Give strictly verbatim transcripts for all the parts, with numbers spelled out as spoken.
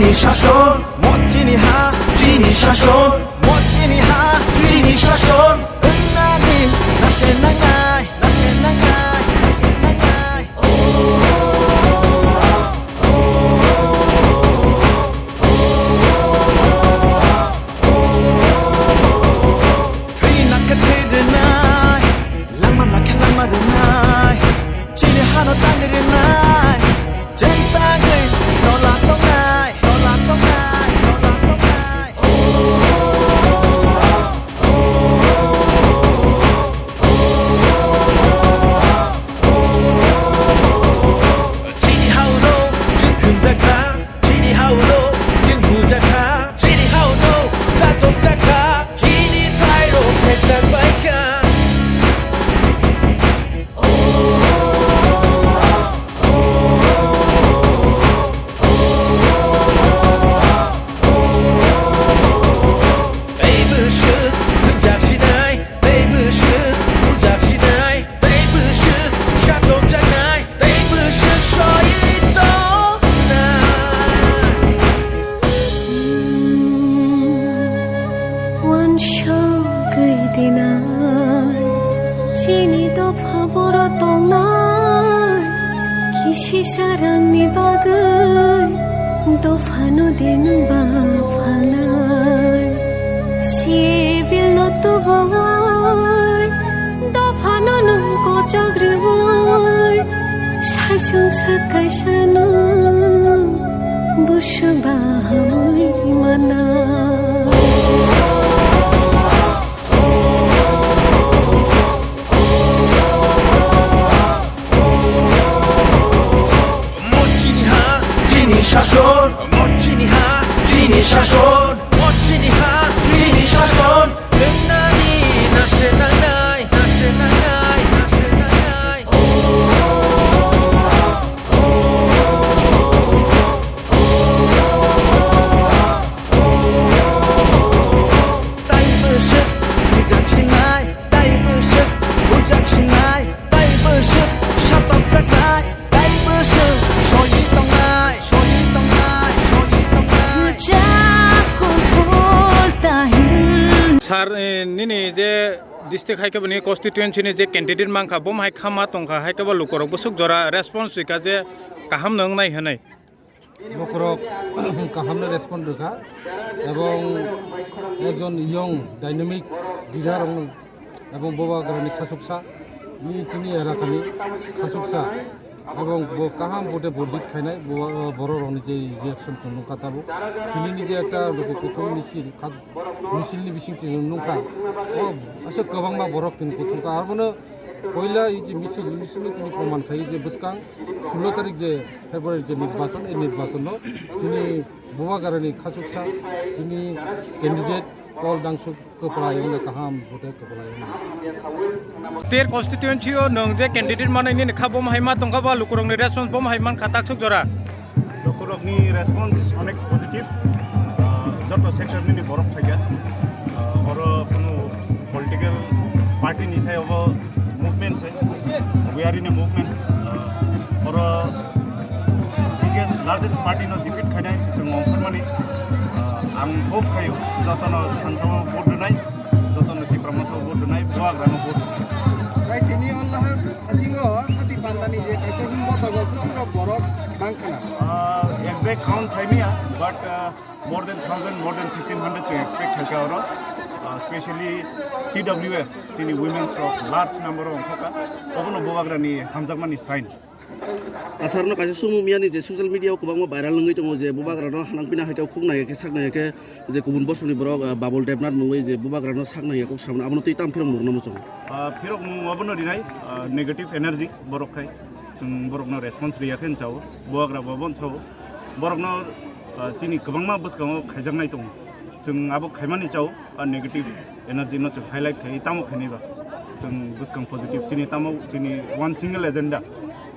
Shason, mo chini ha, chini shason, mo chini ha, chini shason. Wngnani nase nangnai, nase nangnai, nase nangnai. Thwi nakhe thwi rwnai, langma nakhe langma rwnai, chini hano tangwi rwnai, chwng tangwi nola tongnai, nola tongnai, nola tongnai. Chini hao no, chini thwngjak kha. Chini hao no, chini bujak kha, chini hao no, satokjak kha, chini thairok sejak bai kha. Tei bwswk thwngjak sinai, tei bwswk bujak sinai. Tei bwswk satokjaknai, tei bwswk soi tongnai. Uansugwi dinai, chini dopha boro tongnai, kisisa rangni bagwi dophano din ba phalnai. Sibilno tubui, dophano nwng kochok rwui, saisung sat kaisano busu bahamui mana. Mo chini ha, chini shason, mo chini ha, chini shason. Mo chini ha, chini shason. Wngnani nase nangnai, nase nangnai, nase nangnai. Tai bwswk bujak sinai, tai bwswk bujak sinai, tai bwswk satokjaknai. Tai bwswk soi tongnai, soi tongnai, soi tongnai. Rwchap kufur ta hin. Sir, eh, nini je district hai khe bini constituency ni je candidate mankha, bo hai kha ma tongkha, hai khe bo lukurok bwswk jora response rwkha je kaham no wngnai hwnwi. Lukurok kaham no response rwkha, ebong ekjon young dynamic leader wng. Ebong Bubagrani khachuksa, bini chini elakani khachuksa, ebong bo kaham vote bo lead khainai, bo, borok rokni je reaction chwng nukha tabuk. Tinini je ekta luku kuthum misil, kha-, misilni bising chwng nukha, o aswk kwbangma borok tini kuthum kha. Abono poila i je misil, misilni tini proman khai je bwskang sullo tarik je February je nirbachon, ei nirbachonno chini Bubagrani khachuksa, chini candidate Paul Dangsuk kwplai wngkha, kaham vote kwplai wngkha. Ter constituency o nwng je candidate manwi nini kha bo hai ma tongkha ba lukurokni response bo hai mankha taksuk jora? Lukurokni response onek positive. Ah, joto sector nini borok phaikha. Ah, oro kunu political party ni sayo bo movement se, Buyari ni movement, ah, oro biggest, largest party no defeat khainai se chwng ongkhormani. Ah, ang hope khaio jotono thansao vote rwnai, jotono Tipra Motha vote rwnai, Bubagrano vote rwnai. Tai tini o lahar hachingo hati pandani je kaisa himbo togo bwswk rok borok bang khana. Ah, exact count saimaya, but, ah, more than thousand, more than fifteen hundred chwng expect khaikha oro. Ah, specially T W F, chini women's rok large number o ongkhokha. Obono Bubagrani hamjakmani sign. Asarno kaisa sumung miyani je social media o kwbangma viral wngwi tongo je Bubagrano hanang pina hai khe khuk nai khe sak nai khe je kubun bosongni borok, ah, Babul Debnath mungwi je Bubagrano sak nai khe kok samano abono twi tam phirok mung namo chwng. Ah, phirok mung obono rinai, ah, negative energy borok khai. Chwng borokno response riya khe chao, Bubagra bo bon chao. Borokno, ah, chini kwbangma bwskango khaijaknai tongo. Chwng abo khaimani chao, ah, negative energy no chwng highlight khai tamo khainai ba. Chwng bwskang positive chini tamo chini one single agenda.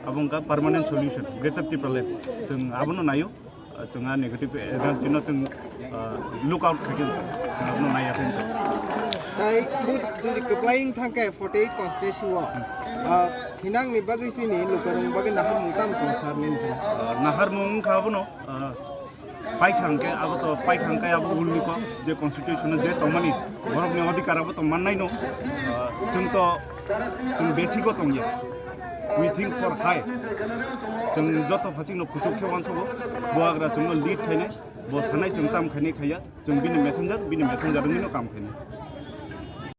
Abo wngkha permanent solution, Greater Tipraland. Chwng abono naio. Ah, chwng a negative energy no chwng, ah, look out khaikhe chwng abono naiya khe. Tai bu jodi kwplai wng thangkhe forty eight constituency o, ah, thinangni bagwi chini lukurokni bagwi naharmung tamo tong sar nini khe? Ah, naharmung wngkha abono, ah, Paikha hwnkhe abo to paikha hwnkhe abo ulni kok je constitution o je tongmani borokni odhikar abo to mannaino. Ah, chwng to chwng basic o tongya. We think for high. Chwng joto phachikno kuchuk khe uansugo, bo agra chwngno lead khainai, bo sanai chwng tam khainai khaiya, chwng bini messenger, bini messenger wngwino kam khainai.